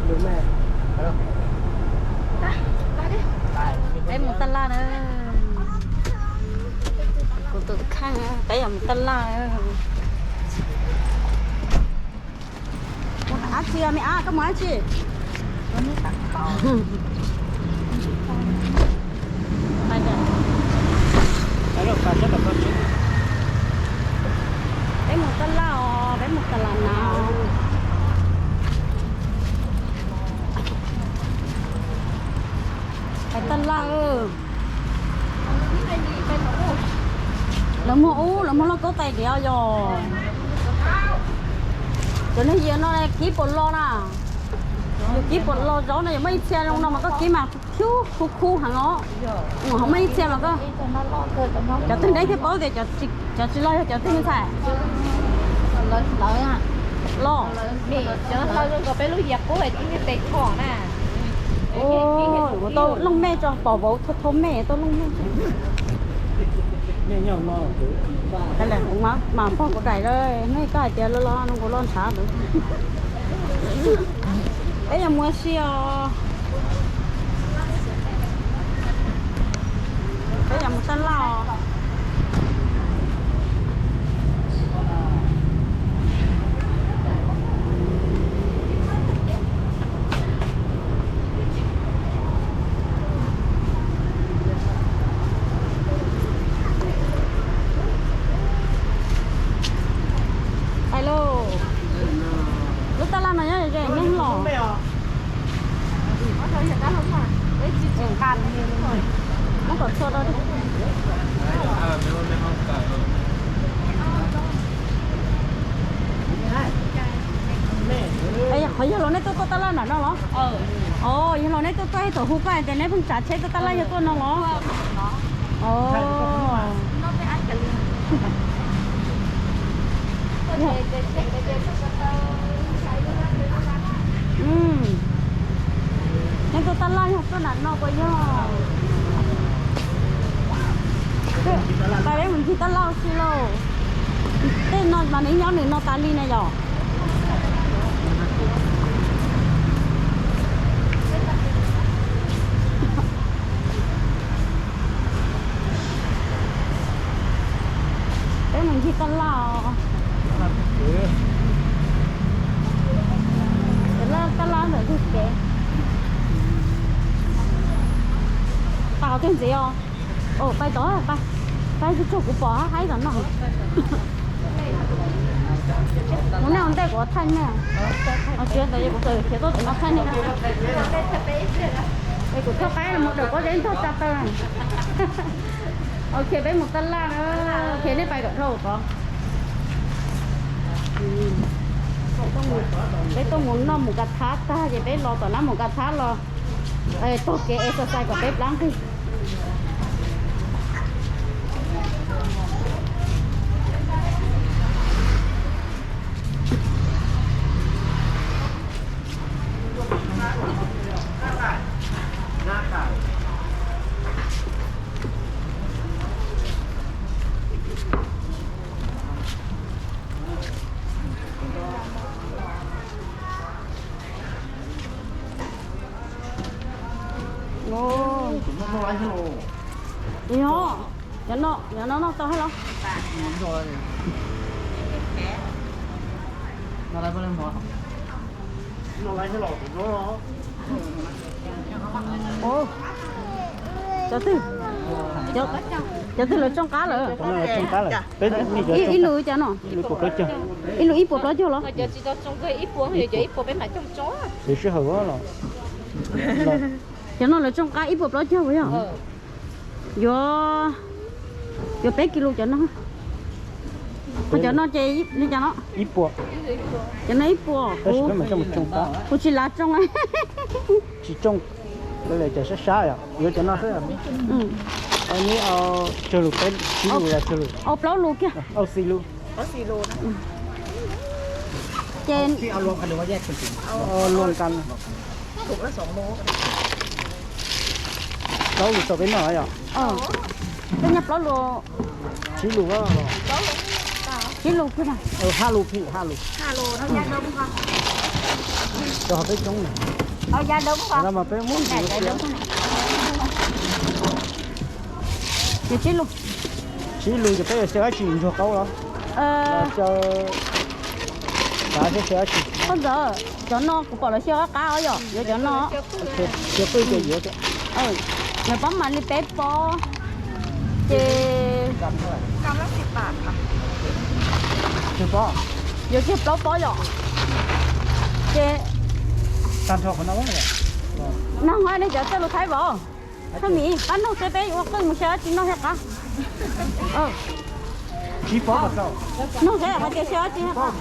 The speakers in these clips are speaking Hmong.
Peb mus taj laj na. Kuv tus kheej, peb yuav mus taj laj na. Mus dab tsi me ab, koj mus dab tsi? Peb mus taj laj os, peb mus taj laj na. Peb taj laj. Lawv muag ub, lawv muag lauj kaub tais diav yog. Cov neeg yias no kib puas lo na. Yus kib puas lo zaub no yuav muaj ib txhia zoo no mas koj kib mas khub khub heev os. Ho muaj ib txhia mas koj, cov twg neb thiaj paub tias cov tsis loj yog cov twg me ntxhais. Loj. Ua tau looj mej tso, pom vauv thau thau mej tau looj mej tso. Kuv mam pog kuv daim lawm, nej koj hais tias los los no kuv los ntshav. Peb yuav mus ua si os. Peb yuav mus taj laj os. Hais lauj, lub taj laj no nyob ze nej los? Muab kom txhua rau. Qhov yog los nej tuaj tuaj taj laj nram no los? Os, yog los nej tuaj tuaj ib thaum hu koj hais tias nej pheej tsav tsheb tuaj taj laj yog tuaj no los? Os. Nej tuaj taj laj yog tuaj nram no puas yog? Peb mus ncig taj laj ua si lauj. Tej no mas nws nyob nws no tas li na yom. Peb mus ncig taj laj os. Taj laj ntawm ntug kev. Tau twg ntxiv os? Pais tod, pais tsuag tsuag kuv pom haib tom no. Mus nej ua ntej kuv thaij nej. Tsis tau, kuv txawm khiav tuaj tim no thaij nej. Es kuv thauj qaib los mus dawm pob zeb ntog tsa taw. Ok, peb mus taj laj na. Ok, nej pais kom dhau tod. Peb tuaj mus noj mus ka thab tag ces peb los tom nab mus ka thab los tog kev exercise kom peb plab nqig. Yog, cov no noj tau thiab los? Cov twg, cov twg lawv tsoo qab lawm? Ib lus cas no? Ib lus ib puas plaub caug los? Cov no lawv tsoo qab ib puas plaub caug puas yog? Yuav, yuav peb kis lus cov no. Ho cov no ces li cas no? Ib puas. Cov no ib puas. Kuv tsis lav tsoo. Tsis tsoo. Cov sab sab yom, yuav cov no xwb. Neb tsawg lus, peb tsib lus los tsawg lus? Au plaub lus kiag. Au xis lus. Ces luag nkas. Plaub lus tau peb noj yom? Peb nyob plaub lus. Tsib lus. Tsib lus kiag. Hab lus phim, hab lus. Cov hauv peb coob na. Mas peb muab ntxiv. Ces tsib lus, ces peb yuav xyaw dab tsi, ntsuag qaub los? Xyaw, xyaw dab tsi? Koj ntxawm, cov no kuv pom lawv xyaw qab qab os yom, yuav cov no. Xyaw qwj ces yuav. Nws pab mam li peb pob, ces yuav tseg plaub pob yom. Ces nag hmo nej cov txawj lus Thaib vauv. Thaj Mim, pab nug seb peb ua qwj mus xyaw dab tsi noj thiaj qab. Nug seb hais tias xyaw dab tsi thiaj qab.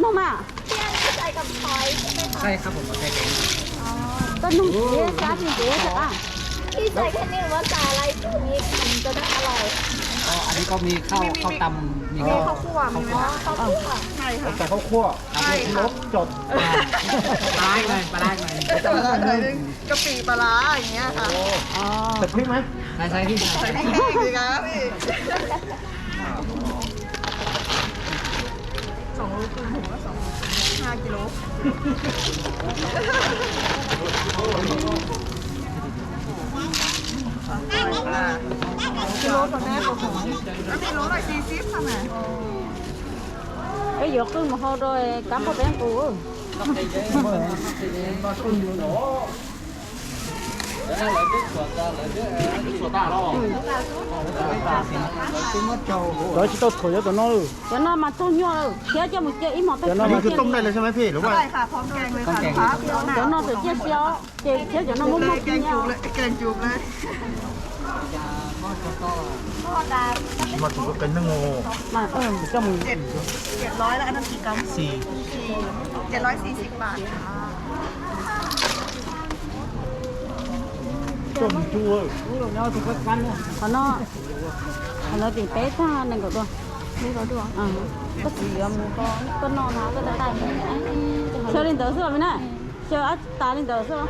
Nug mas. Koj nug txiv xyaw dab tsi ntxiv thiaj qab. Ann, koj mi khau, khau tam, mi khau, khau khuaj, khau khuaj,กะปิปลาร้าอย่างเงี้ยค่ะ ใส่พริกไหม ใส่พริกแห้งดีครับพี่ สองโลครึ่ง ถุงละสอง ห้ากิโล กิโลต่อแม่ก็ของ อันนี้โลละสี่สิบค่ะแม่ Peb yuav qwj mus hau rau kab qoj peb nqus. Cov tsis tau thuam cov tom no. Cov no mas txog nyuaj lawm, thiab coj mus cia ib hmos peb. Cov no txawm ciaj sia os, ces thiab cov no muaj muaj kiag. Qhov no, qhov no tim peb tag nees nkaum dua. Koj txiv yuav mus koj noj no koj tag tag. Xyaw li ntawd xwb los me na, xyaw tas li ntawd xwb los?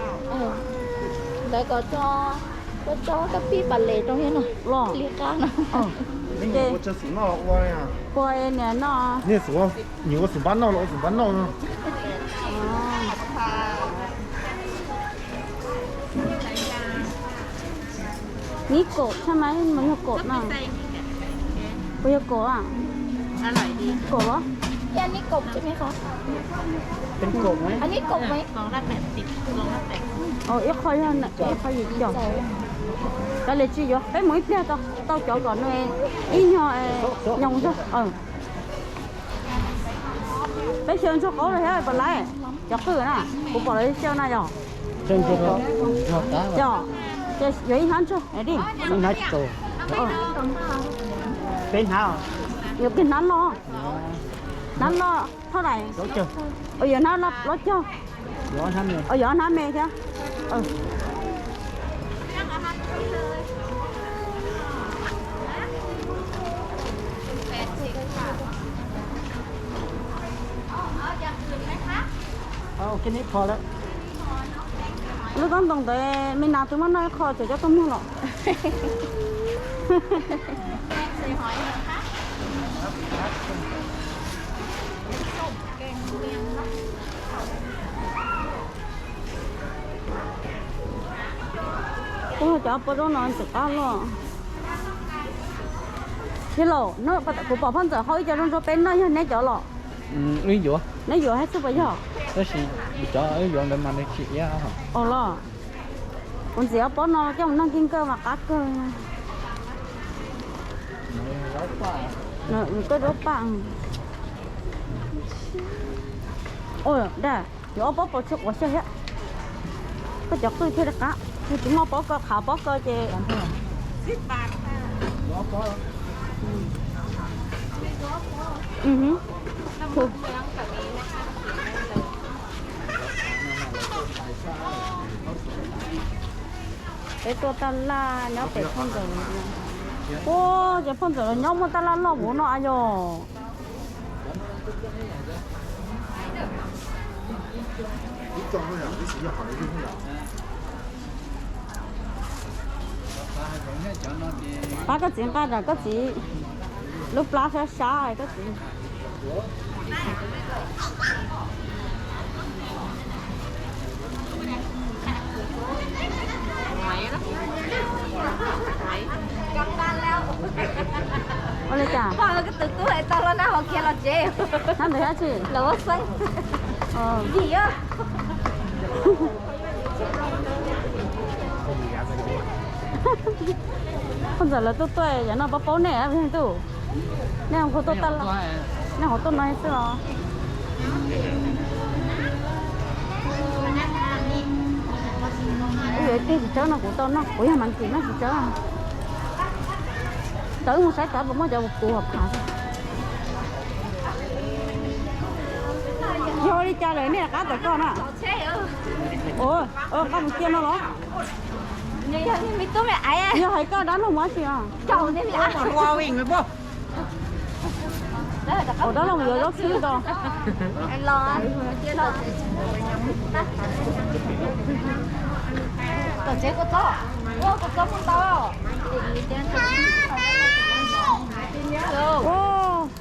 Ntawd kom tso, koj tso kab pib pas les rau thiab no. Los li qab no. Ces ua niam no. Nyuam ua xum npab noj los ua xum npab noj no. Nib kaum tshaj mas mas yog kaum no. Puas yog kaum a? Kaum los? Ib qho yog ib qho yim caum. Kav liam tsis yuav, peb mus ib pliag tau cov kom nws ib nyuag nyoos zog. Peb xyaw ntsuag qaub los thiab puas laib? Cov qwj na, kuv pom lawv xyaw na yog. Yog, ces yuav ib hnab ntsuag di. Peb hnab, yuav peb hnab loj. Hnab loj thauj dais. Yuav hnab loj plaub caug. Yuav hnab me thiab. Lub taub ntoos ntawd me nas twb muab noj ib qho tseem coj tuaj muag los. Ua cov pov rau no tseem qab los. Thiab los, kuv pom phauj ntxawm hau ib co zoo zoo peb noj yog neb cov los? Wb yuav. Neb yuav thiab xwb puas yog? Tab sis cov wb yuav ntawd mas nws tsis iab. Ua los, kuv ntxiv ob pob no coj mus noj nkig nkawj mas qab kawg. Koj zaub paj. Ua dab, yuav ob pob pov tseg quav xyaw thiab. Koj cov qwj thiaj li qab, yog tsis muaj pob ko, qhav pob ko ces Peb tuaj taj laj nyob pem phauj ntxawm. Ua, ces phauj ntxawm los nyob muaj taj laj loj vauv no a yog. Pab koj txiv nqa, koj txiv lub plab sab sab koj txiv. Ua li cas? Pog, koj tus tub hais tau los nag hauv khiav los tsev. Nab ntawd dab tsi? Lawv ua xeeb. Yim. Koj ntxawm lawv tuaj tuaj yam no paub paub nej, nej tuaj, nej hauv tuaj no xwb los. Wb yuav ib teg txiv tsawb no kuv tau noj, kuv yog mas kim noj txiv tsawb. Cov wb mus saib cov puas muaj cov puas puv hauv phav. Yog ua li cas lawm nej rov qab tom koj na? Ua, qab mus cia no los? Yog hais koj dab laug mus dab tsi os? Ua dab laug yuav zaub xwb tau.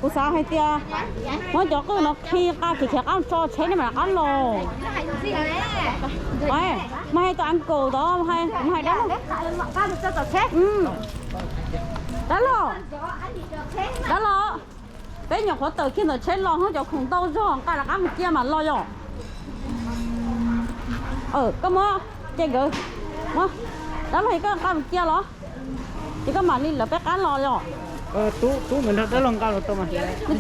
Kuv xav hais tias muab cov qwj no khi nqa khiav khiav qab tso tsheb nej mam rov qab los. Mas hais tus uncle tod, kuv mas hais dab laug. Dab laug, dab laug, peb nyuam qhuav tawm kiag ntawm tsheb los, hnub cov khoom ntau zog, nqa rov qab mus cia mam los yom. Koj muab, ces nkawd, dab laug, koj nqa mus cia los, ces koj mam li lawv peb qab los yom. Tub, tub, nrog dab laug nqa los tau mas.